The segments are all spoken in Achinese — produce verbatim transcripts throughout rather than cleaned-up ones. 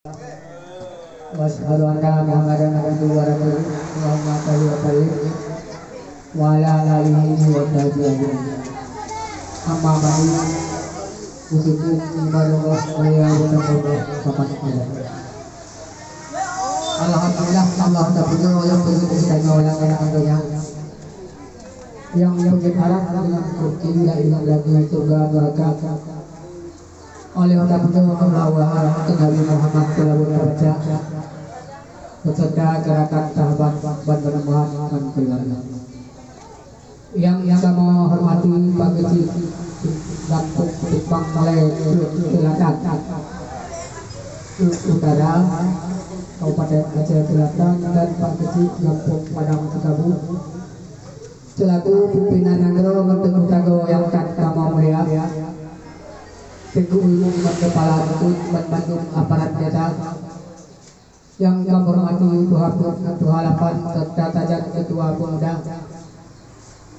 Wa asyhadu anna Muhammadan abduhu wa rasuluh. Allahumma shalli wa sallim wa ala alihi wa sahbihi ajma'in. Amma ba'du. Khususnya ibadah Allah, mulia Allah, Alhamdulillah, Allah tapujoe nyang peugöt geutanyoe lam donya. Nyang peugöt harap deungon kursi la ilaha illallah syurga neraka. Oleh tapujoe Allah wa rahmat Nabi Muhammad seulaweuet tabaca, beserta gerakan sahabat ban banmandum ngon keluarga. Nyang kamoe hormati Pak Geuchik Gampông Simpang Malée Teuk Seulatan, Teuk Utara, Kabupaten Aceh Selatan, dan Pak Geuchik Gampông Padang Sikabu, selaku pimpinan nanggroe ngon Teungku Sagoe nyang that kamoe mulia, Teungku Imum ngon Keupala Teungku, ban bandum aparat desa, nyang kamoe hormati Tuha Peuet, Tuha Lapan, serta sajan Keutua Peumuda,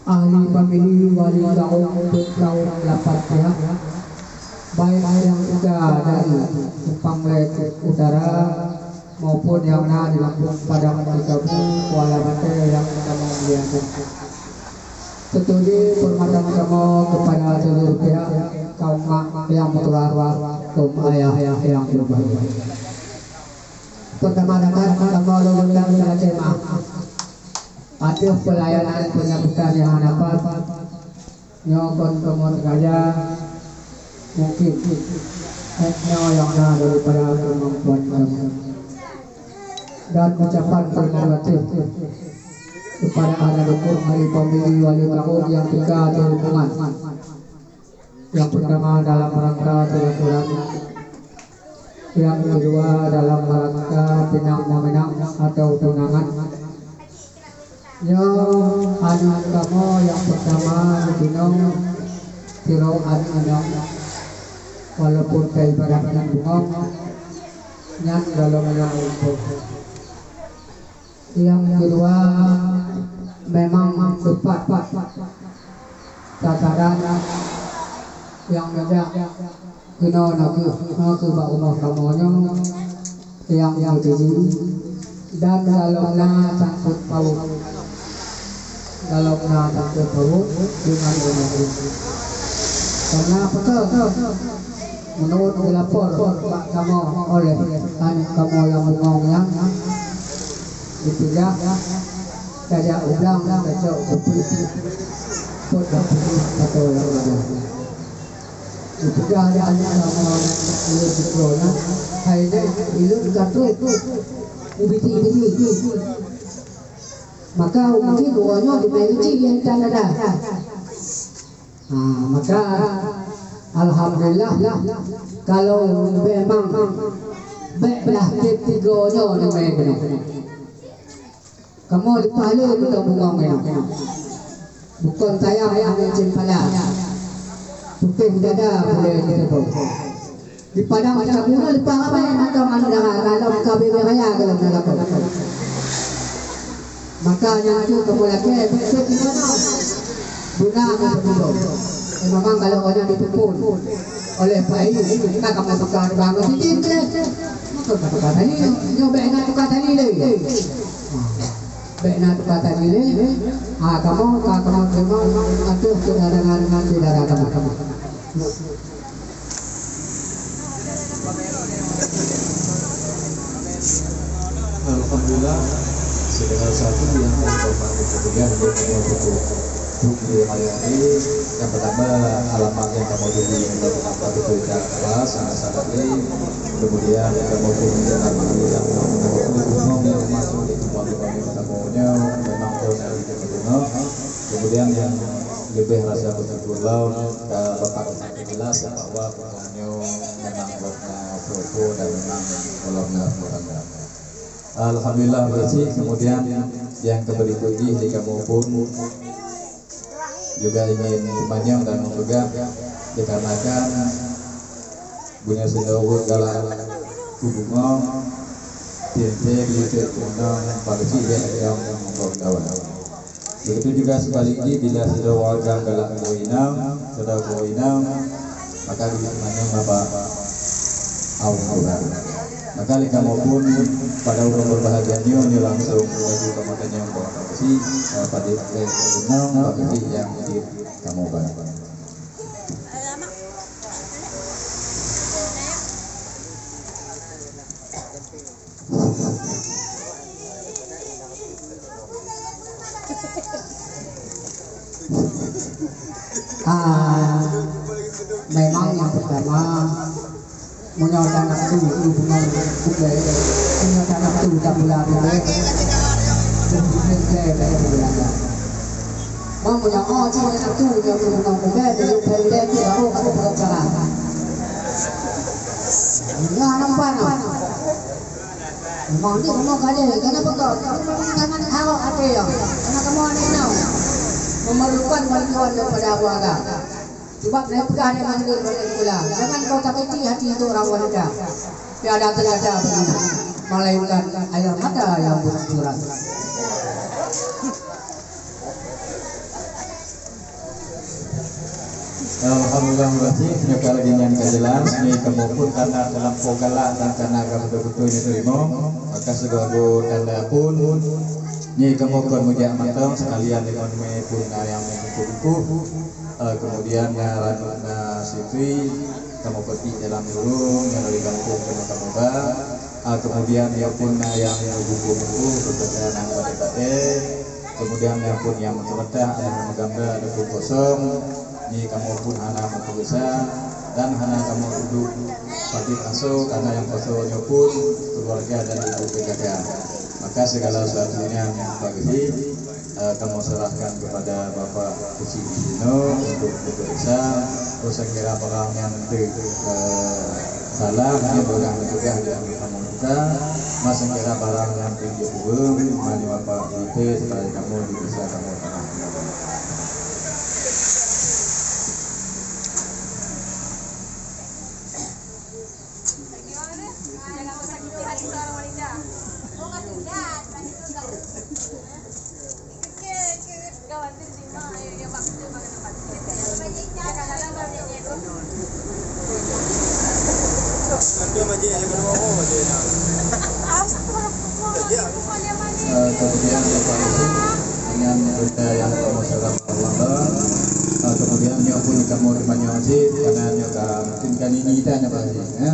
ahli famili, wali kaum, peuet kaum, lapan pihak, baik nyang teuka dari Simpang Malée Teuk Utara maupun nyang na di Lampung Padang Sikabu, Kuala Batée nyang kamoe muliakan. Seutôt jih peurhormatan kamoe keupada seuluruh pihak, kaum mak nyang meutuah, kaum ayah nyang beubahgia. Peurtama-tama kamoe lôn ucapkan lakée meu'ah ateueh peulayanan peunyeumbutan nyang hana pat. Nyoe kon kamoe sengaja, mungkin nyoe nyang na daripada keumampuan kamoe. Dan ucapan teurimong gaséh keupada ahli dukon, ahli famili, wali kaum nyang teuka di rumoh nyan. Nyang peurtama dalam rangka silaturahmi, nyang keudua dalam rangka pinang meuminang atawa tunangan. Nyoe aneuk kamoe nyang peurtama geutinong sidroe aneuk inong, walaupun ka ibarat nyan bungong, nyan gohlom nyang lumpoh. Nyang keudua memang teupat sasaran nyang neujak keunoe nakeuh, nakeuh bak rumoh kamoe nyoe nyang meutuju dan gohlom na sangkot paut. Gohlom na sangkot paut deungon rumoh nyoe. Karena peue? Meunurot geulapor bak kamoe oleh aneuk kamoe nyang bungong nyan, dipeugah tajak u blang tacok kupi, pot bak kupi atau nyang laén. Dipeugah lé aneuk kamoe nyang ulôn sikeue nyan, "Hai dék, ulôn ka trok u bitik-bitik." Maka mungkin uroe nyoe dimai Geuchik nyang tan dada. Ha, maka alhamdulillah, kalau memang bèk blah tiep tigo nyoe dimai keunoe. Kamoe leupah lé mantong bungong keunoe. Bukon sayang aneuk ceumpala, putéh dada bulèe teuseubông. Di Padang Sikabu leupah ramè mantong aneuk dara, gohlom ka bubé raya gohlom na lakoe. Maka nyang tu kamoe lakèe, beutôi di mana? Guna meupeutulông. Eh, memang kalau orang dipukul oleh Pak Ayu, ka kamoe tukar bangun titin tu. Maka ka tukar tadi, nyoe bèk na tukar tadi lé. Bèk na tukar tadi lé. Ha, kamoe, ka kamoe teurimong ateueh keudatangan ngon syedara kamoe. Alhamdulillah, segala sesuatu yang kami hormati kemudian untuk untuk di hari ini yang pertama alamat yang kamu tuju yang kamu apa itu tidak keras sangat sangat ini kemudian kamu pun alamat yang kamu tuju yang masuk di rumah di rumah kamunya memang kau dari kita kemudian yang lebih rasa bersyukur ke Bapak jelas bahwa Nyoe memang gobnyan peue-peue dan memang gohlom na peue-peue. Alhamdulillah, beureusi. Kemudian nyang keu beurikot jih di kamoe pun juga ingin teumanyong dan meupeugah dikarenakan bunoe sidroe galak keu bungong, tieb-tieb jiteuek keunoe, pageusik lé ayong meupeugah kawan. Begitu juga sebaliknya, bila sidroe ureueng galak keu inong, sidroe keu inong, maka geumanyong haba awai Tuhan. Maka lé kamoe pun pada uroe berbahagia nyoe, nyoe langsung laju kamoe tanyong bak Pak Geuchik, eh, padub, eh, gunong Pak Geuchik nyang jeuet kamoe ba. Ah, memang nyang pertama, meunyoe tanah tu, tu bukan kubai, meunyoe tanah tu tak pula kubai, tu bukan kubai, tak pula. Meunyoe, oh, tu tanah tu, tu bukan kubai, tu kubai, tu baru aku berbicara. Nah, nampak, nah. Memang tu memang kade, kenapa kau? Jangan harap hati ya. Karena kamu anak nau. Memerlukan bantuan daripada keluarga. Sebab saya pegang dia manggil balik pula. Jangan kau sakiti hati itu orang wanita. Tiada terjadi begini. Melainkan air mata yang bercucuran. Alhamdulillah, meunyoe ka lagèe nyan ka jelas, nyoe kamoe pun kana teulampo galak dan kana ka beutôi-beutôi neuteurimong, maka sibagoe tanda pun nyoe kamoe kon meujak mantong, sekalian limong mè pun na nyang meubungkôh-bungkôh, eh, kemudian na ranub na sitri, kamoe peutik dalam ureueng nyang dari gampông keunoe kamoe ba, ah, kemudian nyoe pun na nyang meubungkôh-bungkôh, beutôi na batèe-batèe, Kemudian nyan pun nyang meuseureuta ada nyang meugambar ada pun kosong, nyoe kamoe pun hana meupeugisa dan hana kamoe uduk padub asoe, karena nyang pasoe nyoe pun keluarga dan ibu penjaga. Maka segala sesuatu nyan Pak Geuchik, eh, kamoe serahkan kepada Bapak Geuchik di sinoe untuk dipeugisa. Oh, saya kira barang nyan nanti, eh, salah, nyan barang dipeugah di ambil kamoe. Ka, masa kira barang nyang tinggi ureueng, mani Bapak Guru, sebagai kamoe di desa kamoe tanah. Eh, kemudian Bapak Guru, dengan berita yang kamoe serahkan Allah, eh, kemudian nyoe pun kamoe dimanyong cit, karena nyoe ka mungkin kan ini tanya Pak Haji, ya.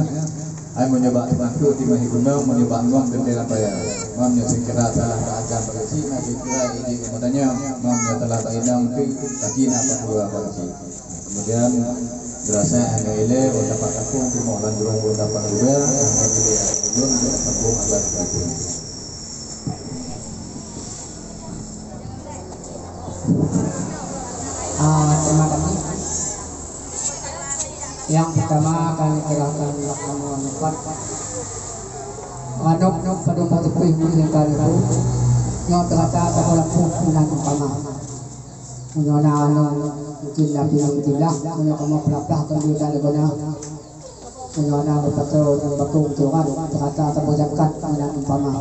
Ai meunyoe bak teumangkuk di Mahi Gunong, meunyoe bak ngom teuntèe lam paya. Mam nyoe seukeura salah bak agam bak geuchik, na seukeura idéh kamoe tanyong. Mam nyoe salah bak inong teuh, pasti na padua bak geuchik. Kemudian, geurasa hana ilèe, ureueng dapat kapông, timoh lam jurông ureueng dapat rubèe, hana ilèe ulôn dapat kapông agam teupeu. Ah, terima kasih. Nyang peutama, kami serahkan bak kamoe nyoe pat. Manok padum pateupeue mungken ka neupeu. Nyoe teurasa saboh lampôh meunan umpama. Meunyoe na anu, mungken na pinang tilah, meunyoe kamoe peurah-peurah keu leuta leubeuna. Meunyoe na meupasoe nyang bakong teurat, teurasa saboh zakat meunan umpama.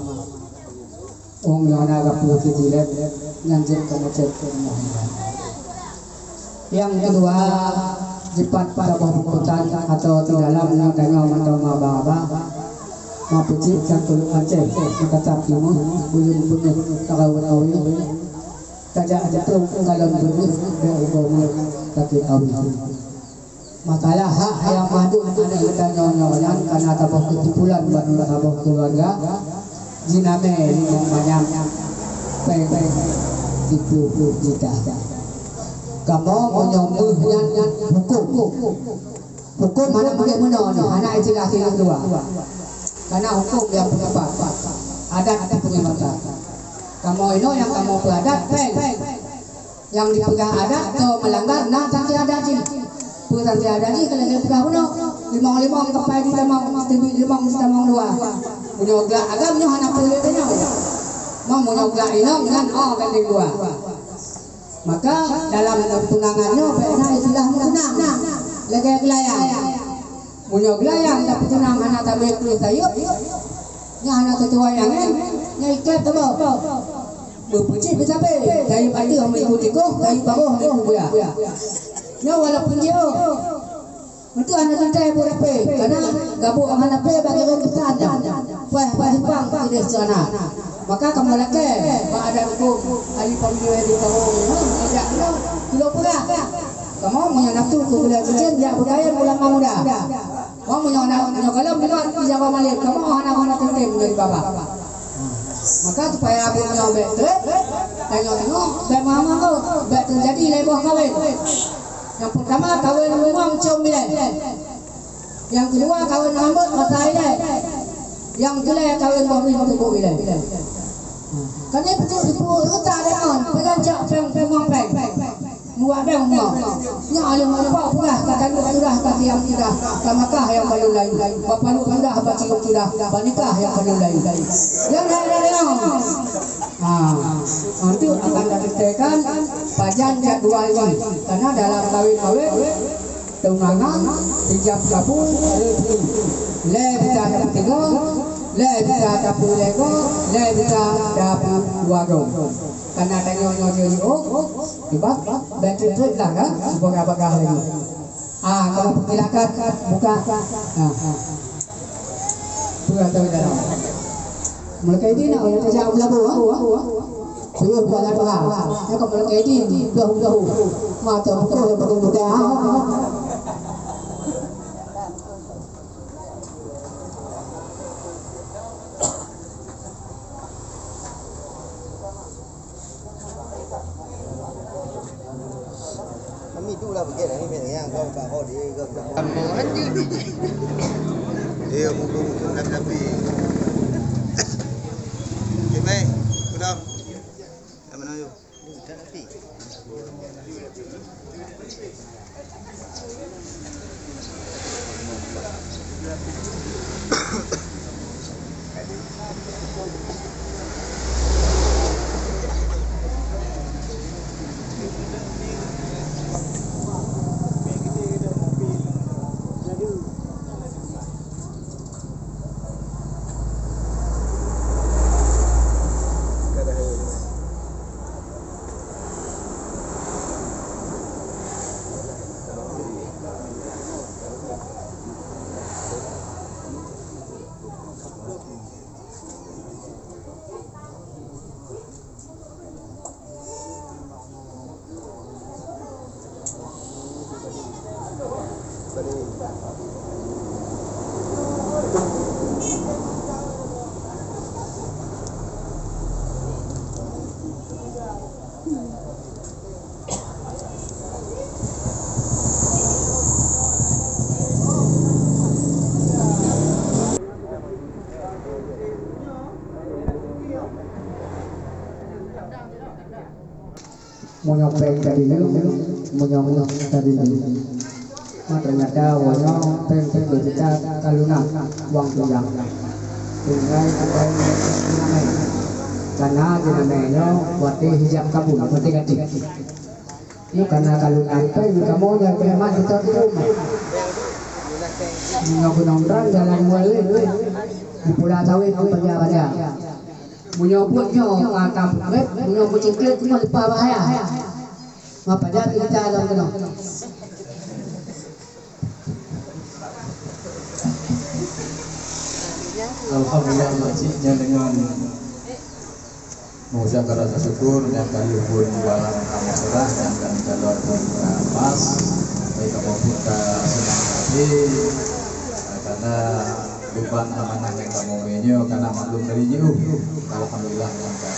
Ong nyoe na gapue keu jilèt, nyan jeuet kamoe cèt keu rumoh nyan. Nyang keudua, jipat saboh bungkosan atau di dalam nyoe tanyoe mantong maba-aba. Mapeucit dan tuleueng Aceh, meukatab timu, buyueng beungéh, taraweuen awe. Tajak jitong kalon beungéh, bèk ugoe mulet, sakét awe. Masalah hak nyang mandum aneuk geutanyoe nyoe nyan kana saboh keusimpulan ban saboh keuluwarga, jinamé limong manyam péng siploh juta. Kamoe meunyoe méuh nyan hukôm. Hukôm hana pakai meunoe nyoe, hana istilah-istilah dua. Kana hukôm nyang peundapat, adat atau peunyeumata. Kamoe inoe nyang kamoe peuadat péng. Nyang dipeugah adat, keu meulanggar na sanksi adat jih. Peue sanksi adat jih, keu lagèe peugah bunoe, limong-limong keupai jitamong, siteubiet limong jitamong dua. Meunyoe geulak agam nyoe hana peue lé tanyoe. Meunyoe geulak inong nyan, oh, gandeng dua. Maka dalam tunangan nyoe bèk na istilah meutunang. Lagèe geulayang. Meunyoe geulayang tapeutunang hana tabri keu sayeuep, nyan hana teutuwai angén, nyan ikat teuboh. Beupeucit beusabe, sayeuep ateueh meuiku tikoh, sayeuep bagoe meuiku buya. Nyoe walaupun jiôh, Meunteuan hana teuntèe buet rapé, karena gabuk hana pé bagi ureueng peusan nyan. Wah, wah simpang pilih seuana. Maka kamoe lakèe bak adat huköm ahli pamimpin di kaum nyoe, jak keunoe, keunoe peugah. Kamoe meunyoe nafeusu keu gulèe cicém, jak beukayém ulama muda. Kamoe meunyoe na, meunyoe gohlom deungon jaroe malém, kamoe hana, hana teuntèe meunyoe di babah. Maka supaya buet nyoe bèk trép, tanyoe-tanyoe bèk meuhang-meuhang, bèk teujadi lhèe boh kawén. Nyang peurtama, kawén bungong cöm ilèe. Nyang keudua, kawén rambôt rasa ilèe. Nyang keulhèe, kawén boh rih tuboh ilèe. Kan nyan peucok sipu reuta deungon, peugancak péng, péng uang péng. Muak péng uang. Nyan alim meurumpok peugah, ka tanduk sudah, ka siam sudah, ka makah nyang paleng laén. Bak paluk sudah, bak siong sudah, bak nikah nyang paleng laén. Nyang laén-laén deungon. Ha, nanti akan diceritakan pajan jadwal nyan. Karena dalam kawén-kawén, tunangan, ijab kabul, reuteuh. Lhèe bisa tapeusigoe, lhèe bisa tapeusigoe, lhèe bisa tapeusigoe. Karena tanyoe nyoe jeuet jiôh, sebab bèk trép-trép lah kan, bagah-bagah lagi. Ah, kalau persilakan buka. Ah, ah. Peue atau dalam. Mulai kayak ini nak, yang kerja aku lagu, ah. Suruh buat lagu, ah. Ya, kalau mulai kayak ini, dah, dah. Mata buka, ya, buka, buka. Kami tu lah bukit ni, ni yang kau tak kau dia ke. Dia buku-buku nak tapi. Okey, baik. Sudah. Kat mana tu? Tak tapi. Meunyoe péng tadi leueng, meunyoe meuh tadi leueng. Ma teunyata woe nyoe péng teuh kita ka lunak wang tunjang. Tinggai tinggai namé. Kana di namé nyoe watèe hijab kabul, watèe gatéh. Nyoe kana ka lunak péng kamoe nyang keuneuk mat di tuan rumah. Meunyoe keunong trang jalan muai lé, di pula sawét paja-paja. Meunyoe buet nyoe ka, ka peutrép, meunyoe meucingkrék nyoe leupah bahaya. Meupajan kita lom keunoe. Alhamdulillah, masjidnya dengan mengucapkan rasa syukur dan kami pun dalam amat serah dan kami calon pun, uh, pas. Baik, kamu pun ka senang hati, uh, karena beban amanah nyang kamoe meunyoe kana maklum dari jiôh. Alhamdulillah nyang ka.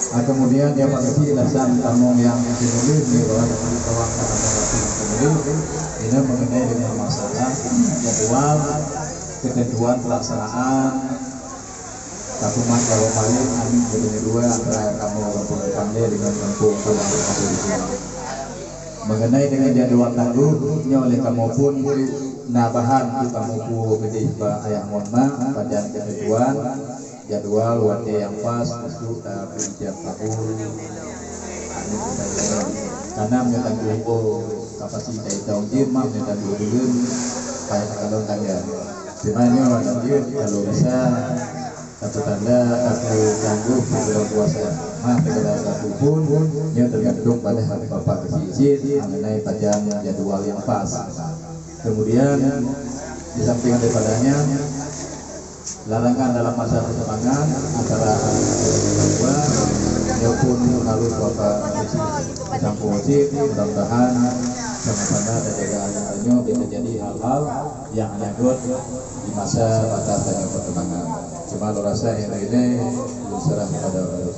Ah, kemudian dia pasti alasan kamoe nyang sinoe ni bahwa kamoe kawan kamoe lagi sinoe ini mengenai dengan masalah jadwal ketentuan pelaksanaan takumat jawa malin amin kedua antara kamoe kampung Panggai dengan kampung Pulang. Mengenai dengan jadwal tanggong nyoe lé kamoe pun na bahan tu kamoe pu keudeh bak ayah ngon mak pajan ketentuan jadwal watèe nyang pas untuk, eh, peujeuet kabul. Karena meunyoe tanggong kapasitas ita ujiem mah meunyoe tanggong buleuen payah takalon tangga. Cuma nyoe lanjut kalau bisa Satu tanda aku tangguh bulan puasa. Mah segala satu pun nyoe tergantung pada Bapak Presiden mengenai pajan jadwal yang pas. Kemudian, di samping daripadanya, larangan dalam masa perkembangan antara anak dua maupun harus bapak musik, campur musik, mudah-mudahan sama-sama terjaga anak-anak nyoe bisa jadi hal-hal yang menyangkut di masa batas dan perkembangan. Cuma lôn rasa yang lain-lain, lôn serah kepada Allah.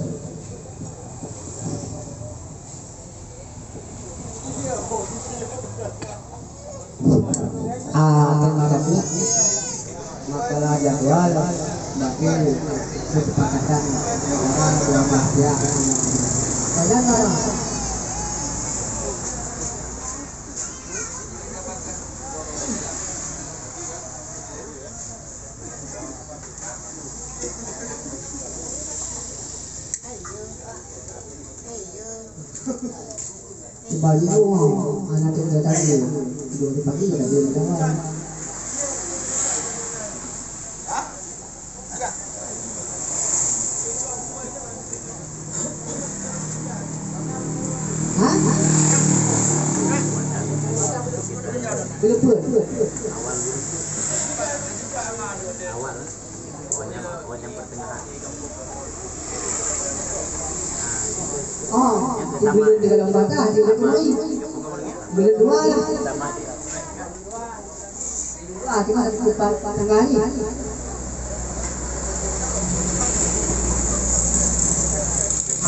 Ah, terima kasih. Masalah jadwal, bagi kesepakatan orang dua belah pihak. Jangan. Sebab nyoe aneuk teuh tadi, dua hari pagi tadi, macam mana? Ha? Geuleupeue. Oh, di buleuen di dalam bata, di buleuen dua lah. Ah, kita dapat tangani.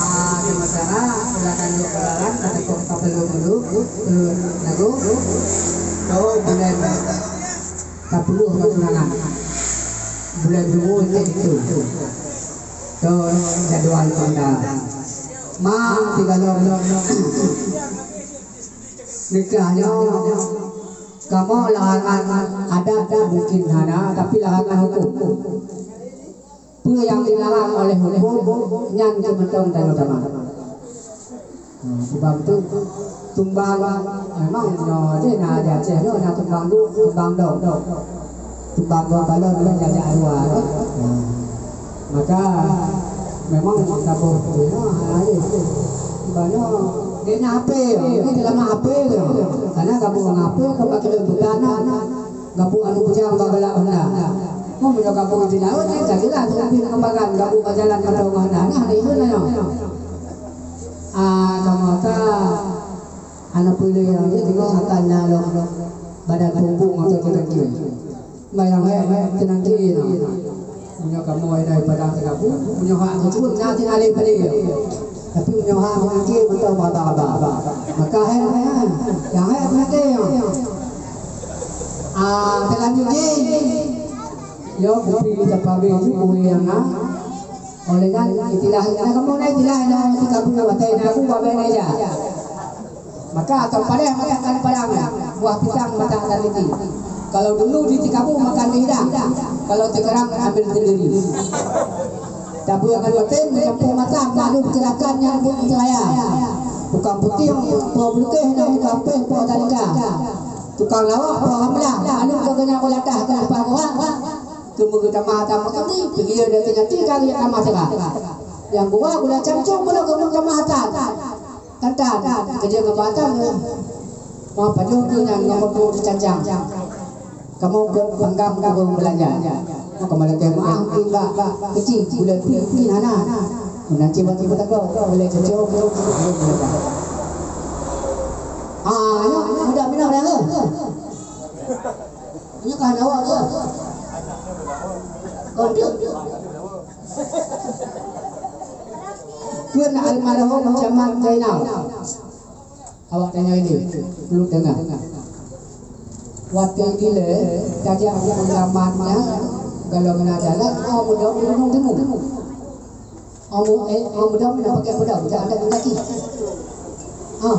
Ah, sementara silakan yuk berjalan ataupun kapal dulu, eh, lagu. Oh, bulan Ka puluh meutunangan. Bulan dua itu. To jadwal tanda. Mang tiga lom. Nikah nyoe kamoe larangan adat mungkin hana, tapi larangan hukum. Peue nyang dilarang oleh hukum, nyan keu mantong dan utama. Nah, sebab tu tumbang memang nyoe deh na di Aceh nyoe na tumbang du, tumbang dong. Tumbang dong balon nyoe jajak dua tu. Nah, maka memang saboh tu nyoe hana deh. Sebab nyoe dia na H P, dia dalam H P tu. Karena kamu ngon H P kau pakai dalam bukan. Gapu anu bujang bak galak Honda. Mun meunyoe gapu di laôt nyan ka jeulaih tapi keumbangkan gapu bak jalan mantong Honda. Nah, hana ibu na nyoe. Ah, kamoe ka aneuk peuleueh nyoe teungoh akan na lom badan punggung atau teunangkée. Bayang hé, teunangkée nyoe. Meunyoe kamoe na padang teugapu, meunyoe hak geucureueng na tinggai lé palé. Tapi meunyoe hak meunangkée mantong ba-ba-ba. Maka hé, hé, hé. Nyang hé meunangkée nyoe. Ah, teulanjut jih. Yo, kupi tapabeh ju ureueng nyang na. Oleh nyan, istilah, na kamoe na istilah, na tika bu, watée na bu, babeh na ija. Maka akan paléh makan padang, buah pisang makan akan riti. Kalau dulu di Tikabu makan di hidang, kalau sekarang ambil sendiri. Tabu akan maten, menyampu mata, malu gerakan nyang pun saya. Tukang putih, po bulukeh, dan tukang peh, po talika. Tukang lawak, po ramlah, lalu ke kena ulatah, ke lepas orang. Ke meugeutama-tama kami, pergi dari tengah tiga, dia tamah tengah. Yang gua, gula cancung, gula gunung tamah atas. Tatan, keujeueng ngon batang, eh. Mau pajoh tu nyan ngon meutu dicancang. Kamoe keu panggam ureueng beulanja. Maka malaikat maaf mungkin bak, bak keuci, bulan pi, pi hana. Meunan cit bak tiba tako, boleh cocok, boleh beulanja. Ah, nyoe, mudah minah dah, eh. Nyoe ka hana awak tu. Kon tu. Kheun almarhum Camat Zainal. Awak tanya ini, belum dengar. Watèe dilèe, tajak u peungaman nyan, golom na jalan, oh, mudong di Gunong Timu. Oh, mu-, eh, oh, mudong na pakai peudong, jak adat mendaki. Ah,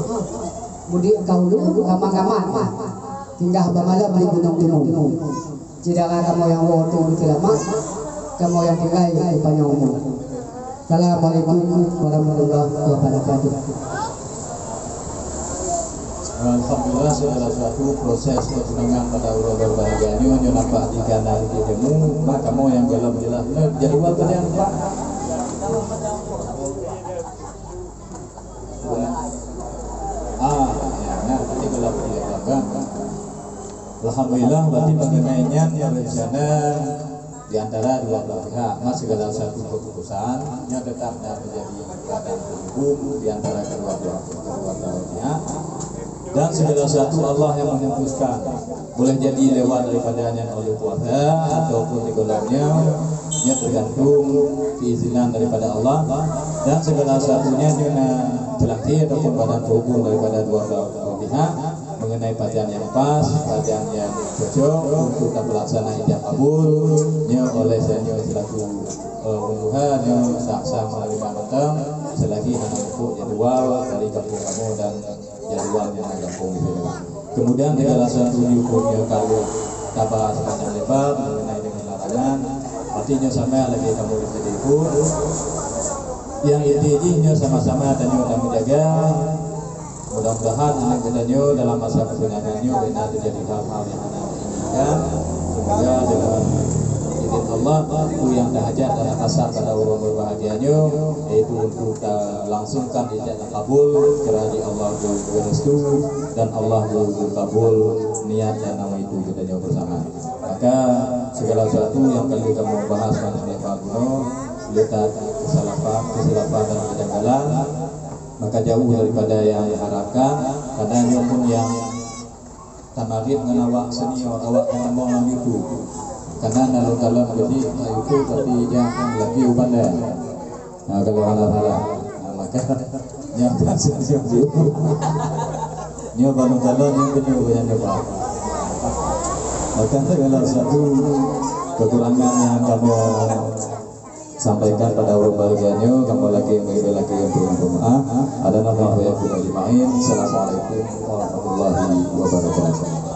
mudik ka ulu, gaman-gaman. Singgah beumalam di Gunong Timu. Syedara kamoe nyang woe teungku seulamat, kamoe nyang tinggai panyang umu. Assalamualaikum warahmatullahi wabarakatuh. Alhamdulillah, segala sesuatu proses pertunangan pada uroe berbahagia nyoe, nyoe nampak di kandang di temu, maka kamoe nyang golom jeulaih nyoe jadwal pada nampak. Ah, ya, nah, nanti golom jeulaih. Alhamdulillah, berarti mengenai nyan rencana di antara dua belah pihak, mas segala satu keputusan yang tetap dan menjadi badan penghubung di antara kedua belah, kedua belah pihak. Dan segala satu Allah yang memutuskan. Boleh jadi lewat daripada nyan oleh kuasa ataupun di golom nyan, ia tergantung keizinan daripada Allah. Dan segala satunya nyan, eh, telaki ataupun badan penghubung daripada dua belah pihak mengenai pajan yang pas, pajan yang cocok untuk terpelaksana ijab kabul, nyoe oleh saya nyoe selaku, eh, uluha nyoe sah-sah menerima mantong selagi hana mupuk jadual dari kampung kamoe dan jadual nyang na gampông di sinoe. Kemudian segala satu hukum nyang ka lheueh taba sepanjang lebar mengenai dengan larangan, artinya sama lagi kamoe di sini pun. Yang inti jih nyoe sama-sama tanyoe dan menjaga. Mudah-mudahan aneuk geutanyoe dalam masa kesunatan nyoe bina terjadi hal-hal yang hana diinginkan. Semoga dengan izin Allah, itu yang tahajat dan kasar pada orang berbahagia nyoe, yaitu untuk ta langsungkan ijab kabul, kerana Allah geurestu dan Allah geukabul niat dan nama itu geutanyoe bersama. Maka segala sesuatu yang kali kamoe bahas pada Pak Gubernur, letak kesalahpahaman, kesilapan dan kejanggalan, maka jauh daripada yang diharapkan, karena nyoe pun yang tamarit ngon awak senior, awak kan teumeung lam YouTube. Karena na lôn kalon geudik na YouTube, tapi jak lagi u Banda. Nah, kalau hana salah. Nah, maka nyan senior YouTube. Nyoe baru kalon, nyoe keunyoe nyang nyoe. Maka segala satu kekurangan yang kamoe sampaikan pada ureueng bahagia nyoe, kamoe lakée meuhibah lakée untuk pemaaf. Hadanallahu wa iyyakum ajma'in. Assalamualaikum warahmatullahi wabarakatuh.